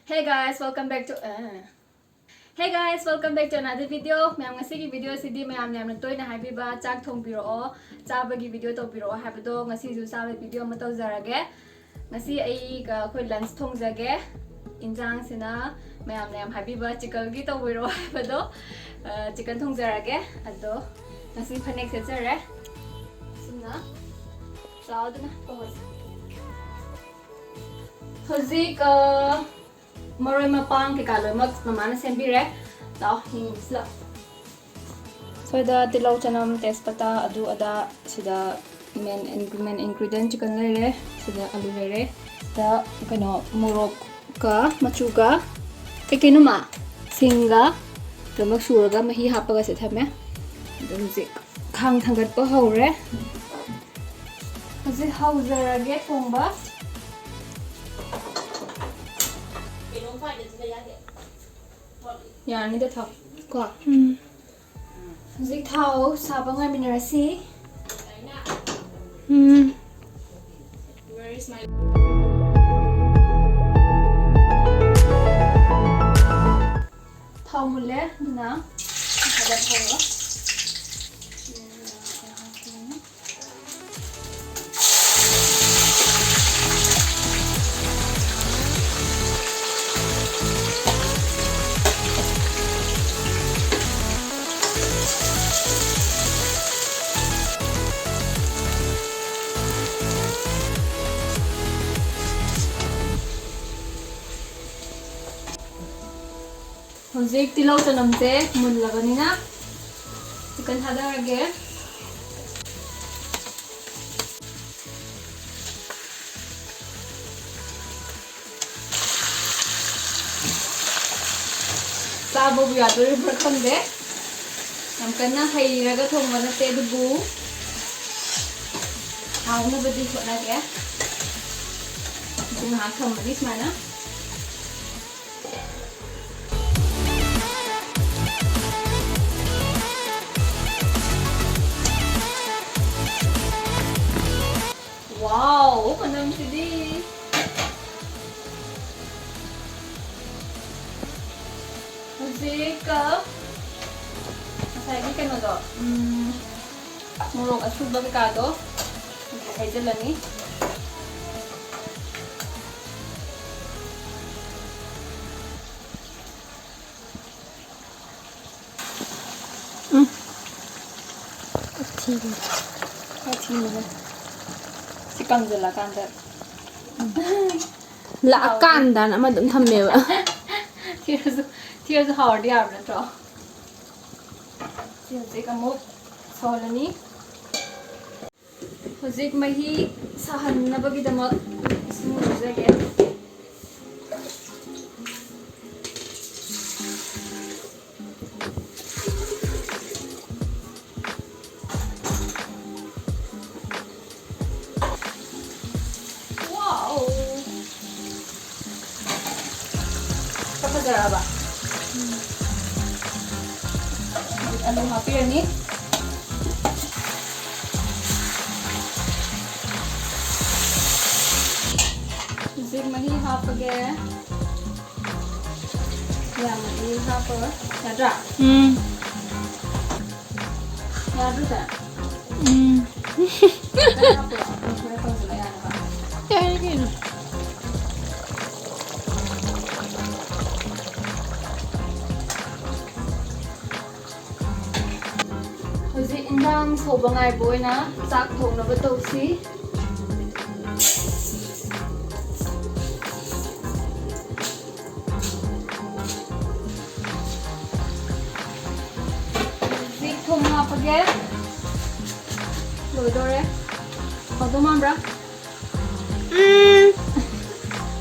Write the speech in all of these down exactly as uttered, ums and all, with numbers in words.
Hey guys, welcome back to uh. Hey guys, welcome back to another video. ꯃꯌꯥꯝ, ꯉꯁꯤꯒꯤ video ꯁꯤꯗꯤ ꯃꯌꯥꯝꯅ ꯌꯥꯝꯅ ꯇꯣꯏꯅ ꯍꯥꯏꯕꯤꯕ ꯆꯥꯛ ꯊꯣꯡꯕꯤꯔꯛꯑꯣ, ꯆꯥꯕꯒꯤ video ꯇꯧꯕꯤꯔꯛꯑꯣ ꯍꯥꯏꯕꯗꯣ, ꯉꯁꯤꯁꯨ ꯆꯥꯕꯒꯤ video ꯑꯃ ꯇꯧꯖꯔꯒꯦ꯫ ꯉꯁꯤ ꯑꯩꯒ ꯑꯩꯈꯣꯏ lunch ꯊꯣꯡꯖꯒꯦ꯫ ꯏꯟꯖꯥꯡꯁꯤꯅ ꯃꯌꯥꯝꯅ ꯌꯥꯝ ꯍꯥꯏꯕꯤꯕ chickenꯒꯤ ꯇꯧꯕꯤꯔꯛꯑꯣ ꯍꯥꯏꯕꯗꯣ, ꯑ, chicken ꯊꯣꯡꯖꯔꯒꯦ꯫ ꯑꯗꯣ ꯉꯁꯤ ꯐꯅꯦꯛ ꯁꯦꯠꯆꯔꯦ꯫ ꯁꯨꯝꯅ ꯆꯥꯎꯗꯅ ꯇꯧꯍꯟꯁꯤ꯫ ꯍꯧꯖꯤꯛ, ꯑ, ꯃꯔꯣꯏ ꯃꯄꯥꯡ ꯀꯩꯀꯥ ꯂꯣꯏꯅꯃꯛ ꯃꯃꯥꯅ ꯁꯦꯝꯕꯤꯔꯦ꯫ ꯂꯥꯛꯑꯣ, ꯌꯦꯡꯉꯨꯁꯤ ꯂꯥꯛꯑꯣ꯫ ꯁ꯭ꯋꯥꯏꯗ ꯇꯤꯜꯍꯧ, ꯆꯅꯝ, ꯇꯦꯖꯄꯇꯥ, ꯑꯗꯨ ꯑꯗꯥ, ꯁꯤꯗ main, main ingredient chicken ꯂꯩꯔꯦ, ꯁꯤꯗ ꯑꯂꯨ ꯂꯩꯔꯦ, ꯁꯤꯗ ꯀꯩꯅꯣ ꯃꯣꯔꯣꯛꯀ ꯃꯆꯨꯒ ꯀꯩꯀꯩꯅꯣꯃ ꯁꯤꯡꯒ ꯂꯣꯏꯅꯃꯛ ꯁꯨꯔꯒ ꯃꯍꯤ ꯍꯥꯞꯄꯒ ꯁꯤ ꯊꯝꯃꯦ꯫ ꯑꯗꯣ ꯍꯧꯖꯤꯛ ꯈꯥꯡ ꯊꯥꯡꯒꯠꯄ ꯍꯧꯔꯦ꯫ ꯍꯧꯖꯤꯛ ꯍꯧꯖꯔꯒꯦ ꯊꯣꯡꯕ꯫ ꯌꯥꯔꯅꯤꯗ ꯊꯥꯎ ꯀꯣ꯫ ꯎꯝ꯫ ꯍꯧꯖꯤꯛ ꯊꯥꯎ ꯁꯥꯕ ꯉꯥꯏꯃꯤꯟꯅꯔꯁꯤ꯫ ꯎꯝ꯫ ꯊꯥꯎ ꯃꯨꯜꯂꯦ, ꯑꯗꯨꯅ ꯊꯥꯗꯠꯍꯧꯔꯣ꯫ ꯍꯧꯖꯤꯛ ꯇꯤꯜꯍꯧ ꯆꯅꯝꯁꯦ ꯃꯨꯜꯂꯕꯅꯤꯅ chicken ꯊꯥꯗꯔꯒꯦ꯫ ꯆꯥꯕꯕꯨ ꯌꯥꯗꯣꯔꯤꯕ꯭ꯔꯥ ꯈꯪꯗꯦ꯫ ꯌꯥꯝ ꯀꯟꯅ ꯍꯩꯔꯒ ꯊꯣꯡꯕ ꯅꯠꯇꯦ, ꯑꯗꯨꯕꯨ ꯍꯥꯎꯅꯕꯗꯤ ꯍꯣꯠꯅꯒꯦ꯫ ꯑꯗꯨ ꯉꯥꯏꯍꯥꯛ ꯊꯝꯃꯅꯤ ꯁꯨꯃꯥꯏꯅ꯫ Wow, ꯃꯅꯝꯁꯤꯗꯤ꯫ ꯍꯧꯖꯤꯛ ꯉꯁꯥꯏꯒꯤ ꯀꯩꯅꯣꯗꯣ, ꯎꯝ, ꯃꯣꯔꯣꯛ ꯑꯁꯨꯕ ꯀꯩꯀꯥꯗꯣ ꯍꯧꯖꯤꯛ ꯍꯩꯖꯤꯜꯂꯅꯤ꯫ ꯎꯝ꯫ ꯊꯤꯔꯦ꯫ ꯈꯔ ꯊꯤꯔꯦ꯫ ꯁꯤ ꯀꯪꯁꯤꯜꯂꯀꯥꯟꯗ꯫ ꯂꯥꯛꯑꯀꯥꯟꯗꯅ ꯑꯃ ꯑꯗꯨꯝ ꯊꯝꯃꯦꯕ꯫ ꯊꯤꯔꯁꯨ, ꯊꯤꯔꯁꯨ ꯍꯥꯎꯔꯗꯤ ꯌꯥꯕ ꯅꯠꯇ꯭ꯔꯣ? ꯁꯤ ꯍꯧꯖꯤꯛ ꯑꯃꯨꯛ ꯁꯧꯍꯜꯂꯅꯤ꯫ ꯍꯧꯖꯤꯛ ꯃꯍꯤ ꯁꯥꯍꯟꯅꯕꯒꯤꯗꯃꯛ ꯏꯁꯤꯡ ꯂꯨꯖꯒꯦ꯫ Wow! ꯈꯔ ꯐꯖꯔꯛꯑꯕ? ꯑꯂꯨ ꯍꯥꯞꯄꯤꯔꯅꯤ꯫ ꯍꯧꯖꯤꯛ ꯃꯍꯤ ꯍꯥꯞꯄꯒꯦ꯫ ꯌꯥꯝꯅꯗꯤ ꯍꯥꯞꯄꯔꯣꯏ꯫ ꯌꯥꯗ꯭ꯔꯥ? ꯎꯝ꯫ ꯌꯥꯗ꯭ꯔꯣ ꯆꯦ? ꯎꯝ꯫ ꯈꯔ ꯍꯥꯞꯄ꯭ꯔꯣ? ꯈꯔ ꯀꯪꯁꯤꯜꯂ ꯌꯥꯅꯕ꯫ ꯌꯥꯔꯦ ꯀꯩꯅꯣ꯫ ꯍꯧꯖꯤꯛ ꯏꯟꯖꯥꯡ ꯁꯧꯕ ꯉꯥꯏꯕ ꯑꯣꯏꯅ ꯆꯥꯛ ꯊꯣꯡꯅꯕ ꯇꯧꯁꯤ꯫ ꯍꯧꯖꯤꯛ ꯊꯨꯝ ꯍꯥꯞꯄꯒꯦ꯫ ꯂꯣꯏꯗꯣꯔꯦ꯫ ꯍꯥꯎꯗꯧ ꯃꯥꯟꯕ꯭ꯔꯥ? ꯎꯝ꯫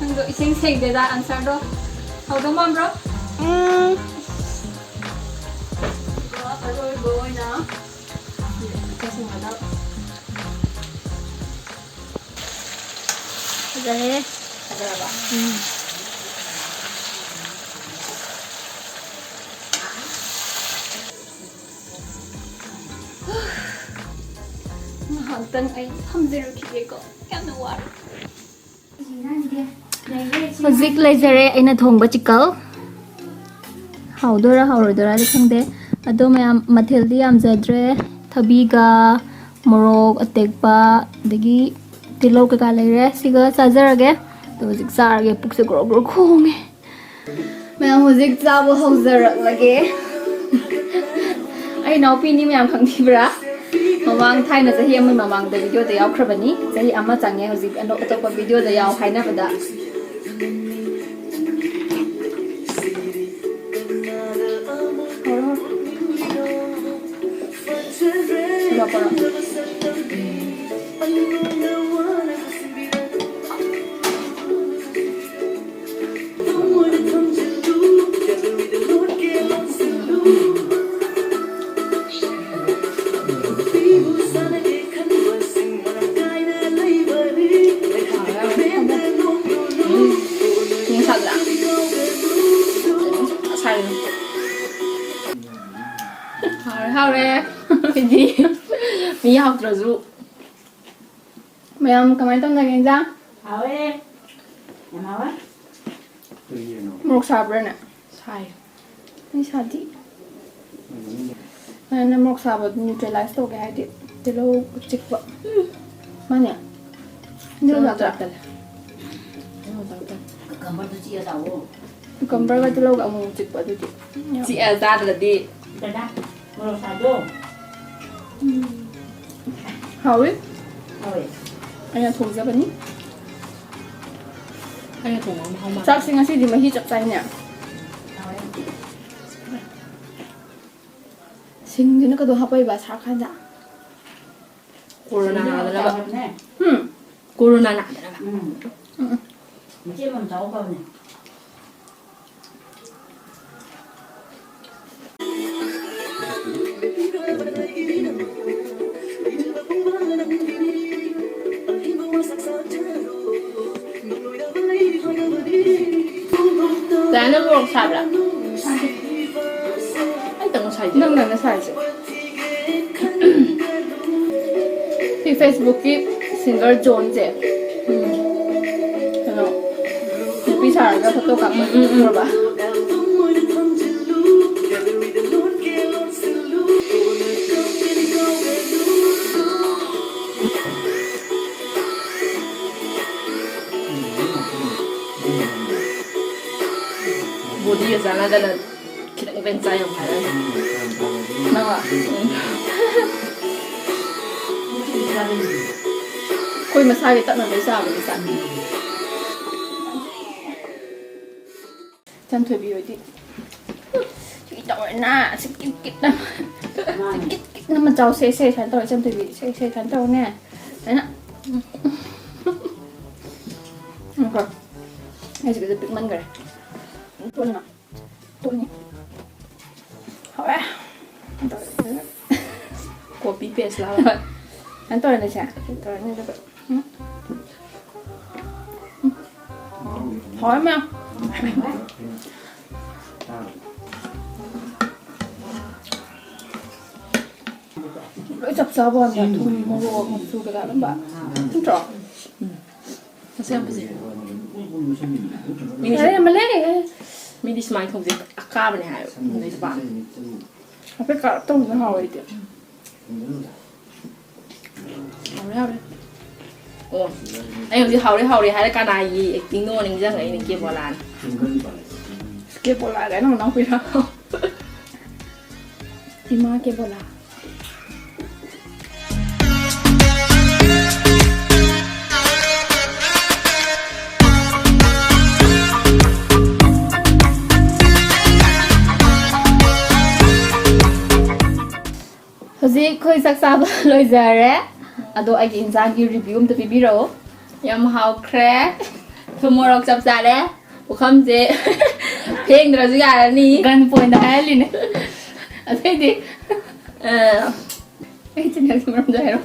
ꯅꯪꯗꯣ ꯏꯁꯦꯡ ꯁꯦꯡꯗꯦꯗ answer ꯗꯣ꯫ ꯍꯥꯎꯗꯧ ꯃꯥꯟꯕ꯭ꯔꯣ? ꯎꯝ꯫ ꯑꯗꯨꯒ ꯑꯔꯣꯏꯕ ꯑꯣꯏꯅ ꯏꯁꯤꯡ ꯁꯤꯡꯒꯗꯕ꯫ ꯐꯖꯔꯦ꯫ ꯐꯖꯔꯕ? ꯎꯝ꯫ ꯉꯥꯏꯍꯥꯛꯇꯪ ꯑꯩ ꯐꯝꯖꯔꯨꯈꯤꯒꯦꯀꯣ꯫ ꯌꯥꯝꯅ ꯋꯥꯔꯦ꯫ ꯍꯧꯖꯤꯛ ꯂꯩꯖꯔꯦ ꯑꯩꯅ ꯊꯣꯡꯕ chicken꯫ ꯍꯥꯎꯗꯣꯏꯔꯥ ꯍꯥꯎꯔꯣꯏꯗꯣꯏꯔꯥꯗꯤ ꯈꯪꯗꯦ꯫ ꯑꯗꯣ ꯃꯌꯥꯝ, ꯃꯊꯦꯜꯗꯤ ꯌꯥꯝꯖꯗ꯭ꯔꯦ꯫ ꯊꯕꯤꯒ ꯃꯣꯔꯣꯛ ꯑꯇꯦꯛꯄ, ꯑꯗꯒꯤ ꯇꯤꯜꯍꯧ ꯀꯩꯀꯥ ꯂꯩꯔꯦ꯫ ꯁꯤꯒ ꯆꯥꯖꯔꯒꯦ꯫ ꯑꯗꯣ ꯍꯧꯖꯤꯛ ꯆꯥꯔꯒꯦ꯫ ꯄꯨꯛꯁꯦ ꯒ꯭ꯔꯣ ꯒ꯭ꯔꯣ ꯈꯣꯡꯉꯦ꯫ ꯃꯌꯥꯝ ꯍꯧꯖꯤꯛ ꯆꯥꯕ ꯍꯧꯖꯔꯛꯂꯒꯦ꯫ ꯑꯩ ꯏꯅꯥꯎꯄꯤꯅꯤ, ꯃꯌꯥꯝ ꯈꯪꯕꯤꯕ꯭ꯔꯥ? ꯃꯃꯥꯡ ꯊꯥꯏꯅ ꯆꯍꯤ ꯑꯃꯒꯤ ꯃꯃꯥꯡꯗ ꯚꯤꯗꯤꯑꯣꯗ ꯌꯥꯎꯈ꯭ꯔꯕꯅꯤ꯫ ꯆꯍꯤ ꯑꯃ ꯆꯪꯉꯦ ꯍꯧꯖꯤꯛ ꯑꯅꯧ-, ꯑꯇꯣꯞꯄ ꯚꯤꯗꯤꯑꯣꯗ ꯌꯥꯎ ꯍꯥꯏꯅꯕꯗ꯫ ꯌꯦꯡꯁꯜꯂ꯫ ꯍꯥꯎꯔꯦ, ꯍꯥꯎꯔꯦ꯫ ꯁꯤꯗꯤ ꯃꯤ ꯍꯥꯎꯇ꯭ꯔꯁꯨ꯫ ꯃꯌꯥꯝ ꯀꯃꯥꯏꯅ ꯇꯧꯅꯒꯦ ꯏꯟꯖꯥꯡ? ꯍꯥꯎꯋꯦ꯫ ꯌꯥꯝ ꯍꯥꯎꯋꯦ꯫ ꯃꯣꯔꯣꯛ ꯁꯥꯕ꯭ꯔꯥꯅꯦ? ꯁꯥꯏ꯫ ꯑꯩ ꯁꯥꯗꯤ꯫ ꯅꯪꯅ ꯃꯣꯔꯣꯛ ꯁꯥꯕꯗꯣ neutralize ꯇꯧꯒꯦ ꯍꯥꯏꯗꯤ ꯇꯤꯜꯍꯧ ꯑꯆꯤꯛꯄ꯫ ꯃꯥꯅꯦ? ꯇꯤꯜꯍꯧ ꯆꯥꯛꯇ꯫ ꯇꯜꯂꯦ꯫ ꯇꯤꯜꯍꯧ ꯆꯥꯛꯇ꯫ Cucumber ꯗꯨ ꯆꯤꯛꯑ ꯆꯥꯎꯋꯣ꯫ Cucumber ꯒ ꯇꯤꯜꯍꯧꯒ ꯑꯃꯨꯛ ꯆꯤꯛꯄ ꯑꯗꯨꯗꯤ꯫ ꯆꯤꯛꯑ ꯆꯥꯗ꯭ꯔꯗꯤ꯫ ꯗꯗꯥ, ꯃꯣꯔꯣꯛ ꯁꯥꯗ꯭ꯔꯣ? ꯎꯝ꯫ ꯍꯥꯎꯋꯤ꯫ ꯍꯥꯎꯋꯤ꯫ ꯑꯩꯅ ꯊꯣꯡꯖꯕꯅꯤ꯫ ꯑꯩꯅ ꯊꯣꯡꯕ ꯃꯍꯥꯎ ꯃꯥꯟꯅ꯫ ꯆꯥꯛꯁꯤ ꯉꯁꯤꯗꯤ ꯃꯍꯤ ꯆꯞ ꯆꯥꯏꯅꯦ꯫ ꯍꯥꯎꯋꯤ꯫ ꯁꯤꯡꯁꯤꯅ ꯀꯩꯗꯧ ꯍꯥꯞꯄꯛꯏꯕ ꯁꯥꯔꯀꯥꯟꯗ? ꯀꯣꯔꯣꯅꯥ ꯅꯥꯗꯅꯕ꯫ ꯍꯨꯝ? ꯀꯣꯔꯣꯅꯥ ꯅꯥꯗꯅꯕ꯫ ꯎꯝ꯫ ꯎꯝ꯫ ꯃꯆꯦꯠ ꯑꯃꯃꯝ ꯆꯥꯎ ꯐꯕꯅꯦ꯫ ꯗꯥꯏꯅꯥ ꯃꯣꯔꯣꯛ ꯁꯥꯕ꯭ꯔꯥ? ꯑꯩ ꯇꯪ ꯉꯁꯥꯏꯗꯤ꯫ ꯅꯪꯅ ꯉꯁꯥꯏꯁꯦ꯫ ꯁꯤ Facebook ꯀꯤ singer ꯖꯣꯟꯁꯦ꯫ ꯎꯝ꯫ ꯀꯩꯅꯣ, ꯅꯨꯄꯤ ꯁꯥꯔꯒ photo ꯀꯥꯞꯄ ꯎꯝ, ꯎꯝ, ꯎꯝ꯫ ꯎꯔꯕ? ꯕꯣꯗꯤꯒ ꯆꯥꯟꯅꯗꯅ ꯈꯤꯇꯪ ꯈꯤꯇꯪ ꯆꯥꯏ ꯌꯥꯝ ꯍꯥꯏꯔꯅꯤ꯫ ꯅꯪꯂꯣ? ꯑꯩꯈꯣꯏ ꯃꯁꯥꯒꯤ ꯇꯛꯅꯕꯩ ꯆꯥꯕꯅꯤ ꯆꯥ꯫ ꯏꯆꯟ ꯊꯣꯏꯕꯤ ꯍꯣꯏꯗꯤ ꯁꯤ ꯇꯧꯔꯦꯅ, ꯁꯤ ꯀꯤꯠ ꯀꯤꯠ ꯑꯃ, ꯁꯤ ꯀꯤꯠ ꯀꯤꯠ ꯑꯃ ꯆꯥꯎ꯫ ꯁꯦ, ꯁꯦ, ꯁꯨꯃꯥꯏꯅ ꯇꯧꯔꯦ ꯏꯆꯟ ꯊꯣꯏꯕꯤ꯫ ꯁꯦ, ꯁꯦ, ꯁꯨꯃꯥꯏꯅ ꯇꯧꯔꯅꯦ꯫ ꯁꯨꯃꯥꯏꯅ꯫ ꯉꯥꯏꯈꯣ꯫ ꯑꯩꯁꯤꯗ ꯄꯤꯛꯃꯟꯈꯔꯦ꯫ ꯇꯣꯠꯂꯤꯅ꯫ ꯇꯣꯠꯂꯤ꯫ ꯍꯧꯔꯦ꯫ Copy paste ꯂꯥꯎ꯫ ꯁꯨꯃꯥꯏꯅ ꯇꯧꯔꯅꯦ ꯁꯦ꯫ ꯇꯧꯔꯅꯤ ꯑꯗꯨꯒ꯫ ꯎꯝ꯫ ꯎꯝ꯫ ꯍꯥꯎꯔꯦ ꯃꯌꯥꯝ꯫ ꯂꯣꯏ ꯆꯞ ꯆꯥꯕ ꯋꯥꯅꯤꯗ꯫ ꯊꯨꯝ, ꯃꯣꯔꯣꯛ, ꯃꯆꯨ ꯀꯩꯀꯥ ꯑꯗꯨꯝꯕ꯫ ꯅꯠꯇ꯭ꯔꯣ? ꯃꯁꯛ ꯌꯥꯝ ꯐꯖꯩ꯫ ꯃꯤꯗꯤ ꯌꯥꯔꯦ, ꯌꯥꯝꯃꯜꯂꯦ꯫ ꯃꯤꯗꯤ ꯁꯨꯃꯥꯏꯅ ꯊꯣꯡꯖꯩ ꯑꯀꯥꯕꯅꯦ ꯍꯥꯏꯕ꯫ ꯃꯤꯗꯤ ꯄꯥꯝꯃꯦ꯫ ꯍꯥꯏꯐꯦꯠ ꯀꯥꯔꯞ ꯇꯧꯕꯅ ꯍꯥꯎꯋꯦ ꯑꯩꯗꯤ꯫ ꯍꯥꯎꯔꯦ, ꯍꯥꯎꯔꯦ꯫ ꯑꯣ, ꯑꯩ ꯍꯧꯖꯤꯛ ꯍꯥꯎꯔꯦ ꯍꯥꯎꯔꯦ ꯍꯥꯏꯔ ꯀꯅꯥꯒꯤ acting ꯅꯣ ꯅꯤꯡꯁꯤꯡꯉꯛꯏꯅꯦ, ꯀꯦꯕꯣꯂꯥꯅ꯫ ꯀꯦꯕꯣꯂꯥ ꯀꯥꯏꯅ ꯃꯅꯥꯎꯄꯤꯔꯣ? ꯏꯃꯥ ꯀꯦꯕꯣꯂꯥ꯫ ꯍꯧꯖꯤꯛ ꯑꯩꯈꯣꯏ ꯆꯥꯛ ꯆꯥꯕ ꯂꯣꯏꯖꯔꯦ꯫ ꯑꯗꯣ ꯑꯩꯒꯤ ꯏꯟꯖꯥꯡꯒꯤ review ꯑꯝꯇ ꯄꯤꯕꯤꯔꯛꯑꯣ꯫ ꯌꯥꯝ ꯍꯥꯎꯈ꯭ꯔꯦ꯫ ꯊꯨꯝ ꯃꯣꯔꯣꯛ ꯆꯞ ꯆꯥꯔꯦ꯫ ꯄꯨꯈꯝꯁꯦ ꯐꯦꯡꯗ꯭ꯔꯁꯨ ꯌꯥꯔꯅꯤ꯫ Gun point ꯍꯥꯏꯍꯜꯂꯤꯅꯦ꯫ ꯑꯇꯩꯗꯤ, ꯑ, ꯑꯩ ꯆꯤꯟꯅꯁꯤ ꯃꯔꯝꯗ ꯍꯥꯏꯔꯣ꯫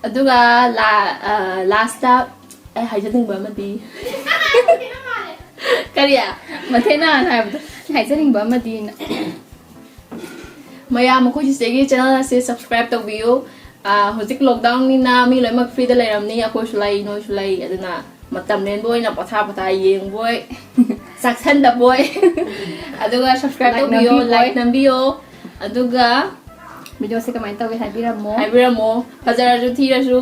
ꯑꯗꯨꯒ ꯂꯥ-, ꯑ, last ꯑꯩ ꯍꯥꯏꯖꯅꯤꯡꯕ ꯑꯃꯗꯤ ꯀꯔꯤ? ꯃꯊꯦꯅ ꯍꯥꯏꯕꯗꯣ꯫ ꯑꯩ ꯍꯥꯏꯖꯅꯤꯡꯕ ꯑꯃꯗꯤ ꯃꯌꯥꯝ ꯑꯩꯈꯣꯏ ꯆꯤꯆꯦꯒꯤ channel ꯑꯁꯦ subscribe ꯇꯧꯕꯤꯌꯨ꯫ ꯑ, ꯍꯧꯖꯤꯛ lockdownꯅꯤꯅ ꯃꯤ ꯂꯣꯏꯅꯃꯛ freeꯗ ꯂꯩꯔꯝꯅꯤ, ꯑꯩꯈꯣꯏꯁꯨ ꯂꯩ, ꯅꯣꯏꯁꯨ ꯂꯩ, ꯑꯗꯨꯅ ꯃꯇꯝ ꯂꯦꯟꯕ ꯑꯣꯏꯅ ꯄꯣꯊꯥ ꯄꯣꯊꯥ ꯌꯦꯡꯕꯣꯏ, ꯆꯥꯛꯁꯟꯗꯕꯣꯏ꯫ ꯑꯗꯨꯒ subscribe ꯇꯧꯕꯤꯌꯣ, ꯅꯝꯕꯤꯕꯣꯏ꯫ Like ꯅꯝꯕꯤꯌꯣ꯫ ꯑꯗꯨꯒ videoꯁꯦ ꯀꯃꯥꯏꯅ ꯇꯧꯒꯦ ꯍꯥꯏꯕꯤꯔꯝꯃꯣ꯫ ꯍꯥꯏꯕꯤꯔꯝꯃꯣ꯫ ꯐꯖꯔꯁꯨ ꯊꯤꯔꯁꯨ꯫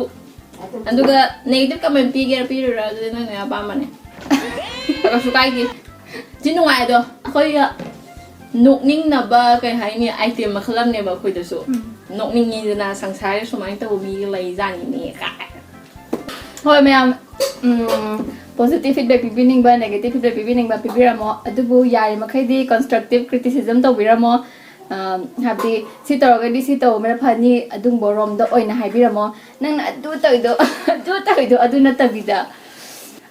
ꯑꯗꯨꯒ negative comment ꯄꯤꯒꯦꯔꯥ ꯄꯤꯔꯣꯏꯔꯥ ꯑꯗꯨꯗꯤ ꯅꯪ ꯅꯪ ꯑꯄꯥꯝꯕꯅꯦ꯫ ꯀꯩꯁꯨ ꯀꯥꯏꯗꯦ꯫ ꯊꯤ ꯅꯨꯡꯉꯥꯏ ꯑꯗꯣ꯫ ꯑꯩꯈꯣꯏꯒ ꯅꯣꯛꯅꯤꯡꯅꯕ, ꯀꯩ ꯍꯥꯏꯅꯤ, item ꯃꯈꯜ ꯑꯃꯅꯦꯕ ꯑꯩꯈꯣꯏꯗꯁꯨ꯫ ꯎꯝ꯫ ꯅꯣꯛꯅꯤꯡꯉꯤꯗꯅ, ꯁꯪꯁꯥꯔꯁꯦ ꯁꯨꯃꯥꯏꯅ ꯇꯧꯕ ꯃꯤꯒ ꯂꯩꯖꯥꯠꯅꯤꯅꯦ ꯀꯥꯏ꯫ ꯍꯣꯏ ꯃꯌꯥꯝ, ꯎꯝ, positive feedback ꯄꯤꯕꯤꯅꯤꯡꯕ, negative feedback ꯄꯤꯕꯤꯅꯤꯡꯕ ꯄꯤꯕꯤꯔꯝꯃꯣ꯫ ꯑꯗꯨꯕꯨ ꯌꯥꯔꯤꯃꯈꯩꯗꯤ constructive criticism ꯇꯧꯕꯤꯔꯝꯃꯣ꯫ ꯑ, ꯍꯥꯏꯕꯗꯤ ꯁꯤ ꯇꯧꯔꯒꯗꯤ ꯁꯤ ꯇꯧꯕꯅ ꯐꯅꯤ, ꯑꯗꯨꯒꯨꯝꯕ ꯔꯣꯝꯗ ꯑꯣꯏꯅ ꯍꯥꯏꯕꯤꯔꯝꯃꯣ꯫ ꯅꯪꯅ ꯑꯗꯨ ꯇꯧꯔꯤꯗꯣ, ꯑꯗꯨ ꯇꯧꯔꯤꯗꯣ ꯑꯗꯨ ꯅꯠꯇꯕꯤꯗ,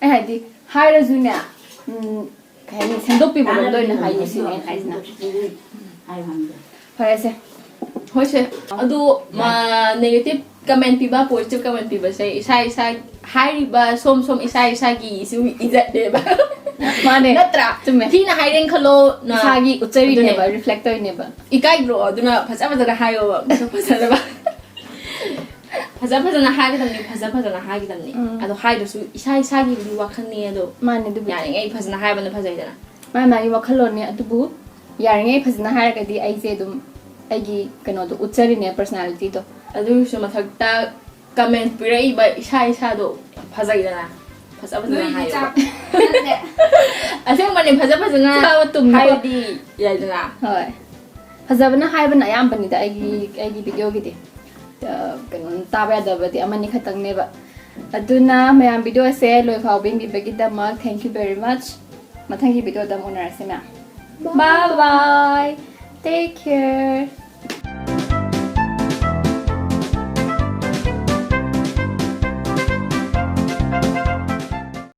ꯑꯩ ꯍꯥꯏꯗꯤ ꯍꯥꯏꯔꯁꯨꯅꯦ, ꯎꯝ, ꯀꯩ ꯍꯥꯏꯅꯤ, ꯁꯦꯝꯗꯣꯛꯄꯤꯕ ꯔꯣꯝꯗ ꯑꯣꯏꯅ ꯍꯥꯏꯌꯨ ꯁꯤꯅꯦ ꯑꯩꯅ ꯍꯥꯏꯁꯤꯅ꯫ ꯍꯥꯏꯌꯨ ꯍꯥꯏꯕꯗꯣ꯫ ꯐꯔꯦꯁꯦ꯫ ꯍꯣꯏꯁꯦ꯫ ꯑꯗꯨ, ꯃꯥ, negative comment ꯄꯤꯕ, positive comment ꯄꯤꯕꯁꯦ ꯏꯁꯥ ꯏꯁꯥ ꯍꯥꯏꯔꯤꯕ ꯁꯣꯝ ꯁꯣꯝ ꯏꯁꯥ ꯏꯁꯥꯒꯤꯁꯨ ꯏꯖꯠꯅꯦꯕ꯫ ꯃꯥꯅꯦ꯫ ꯅꯠꯇ꯭ꯔꯥ? ꯆꯨꯝꯃꯦ꯫ ꯊꯤꯅ ꯍꯥꯏꯔꯦꯅ ꯈꯜꯂꯣ, ꯅ-, ꯏꯁꯥꯒꯤ ꯎꯠꯆꯔꯤꯅꯦꯕ, ꯑꯗꯨꯅꯦ꯫ Reflect ꯇꯧꯔꯤꯅꯦꯕ꯫ ꯏꯀꯥꯏꯗ꯭ꯔꯣ? ꯑꯗꯨꯅ ꯐꯖ ꯐꯖꯅ ꯍꯥꯏꯌꯣꯕ, ꯃꯁꯛ ꯐꯖꯅꯕ꯫ ꯐꯖ ꯐꯖꯅ ꯍꯥꯏꯒꯗꯕꯅꯤ, ꯐꯖ ꯐꯖꯅ ꯍꯥꯏꯒꯗꯕꯅꯤ꯫ ꯎꯝ꯫ ꯑꯗꯣ ꯍꯥꯏꯗ꯭ꯔꯁꯨ ꯏꯁꯥ ꯏꯁꯥꯒꯤꯕꯨꯗꯤ ꯋꯥꯈꯜꯅꯤ ꯑꯗꯣ꯫ ꯃꯥꯅꯦ, ꯑꯗꯨꯕꯨꯗꯤ꯫ ꯌꯥꯔꯤꯉꯩ ꯐꯖꯅ ꯍꯥꯏꯕꯅ ꯐꯖꯩꯗꯅ꯫ ꯃꯥꯏ ꯃꯥꯒꯤ ꯋꯥꯈꯜꯂꯣꯟꯅꯦ, ꯑꯗꯨꯕꯨ ꯌꯥꯔꯤꯉꯩ ꯐꯖꯅ ꯍꯥꯏꯔꯒꯗꯤ ꯑꯩꯁꯦ ꯑꯗꯨꯝ ꯑꯩꯒꯤ ꯀꯩꯅꯣꯗꯣ ꯎꯠꯆꯔꯤꯅꯦ, personality ꯗꯣ꯫ ꯑꯗꯨꯒꯤꯁꯨ ꯃꯊꯛꯇ comment ꯄꯤꯔꯛꯏꯕ ꯏꯁꯥ ꯏꯁꯥꯗꯣ ꯐꯖꯩꯗꯅ, ꯐꯖ ꯐꯖꯅ ꯅꯣꯏꯗꯤ ꯍꯥꯏꯌꯣꯕ꯫ ꯆꯥꯛ ꯅꯠꯇꯦ꯫ ꯑꯁꯦꯡꯕꯅꯦ, ꯐꯖ ꯐꯖꯅ ꯆꯥꯕ ꯇꯨꯝꯕ꯫ ꯍꯥꯏꯔꯗꯤ ꯌꯥꯏꯗꯅ꯫ ꯍꯣꯏ꯫ ꯐꯖꯕꯅ ꯍꯥꯏꯕꯅ ꯑꯌꯥꯝꯕꯅꯤꯗ ꯑꯩꯒꯤ, ꯑꯩꯒꯤ video ꯒꯤꯗꯤ꯫ ꯑ, ꯀꯩꯅꯣ, ꯇꯥꯕ ꯌꯥꯗꯕꯗꯤ ꯑꯃꯅꯤ ꯈꯛꯇꯪꯅꯦꯕ꯫ ꯑꯗꯨꯅ ꯃꯌꯥꯝ video ꯁꯦ ꯂꯣꯏ ꯐꯥꯎꯕ ꯌꯦꯡꯕꯤꯕꯒꯤꯗꯃꯛ thank you very much꯫ ꯃꯊꯪꯒꯤ video ꯗ ꯑꯃꯨꯛ ꯎꯅꯔꯁꯦ ꯃꯌꯥꯝ꯫ Bye bye. Take care.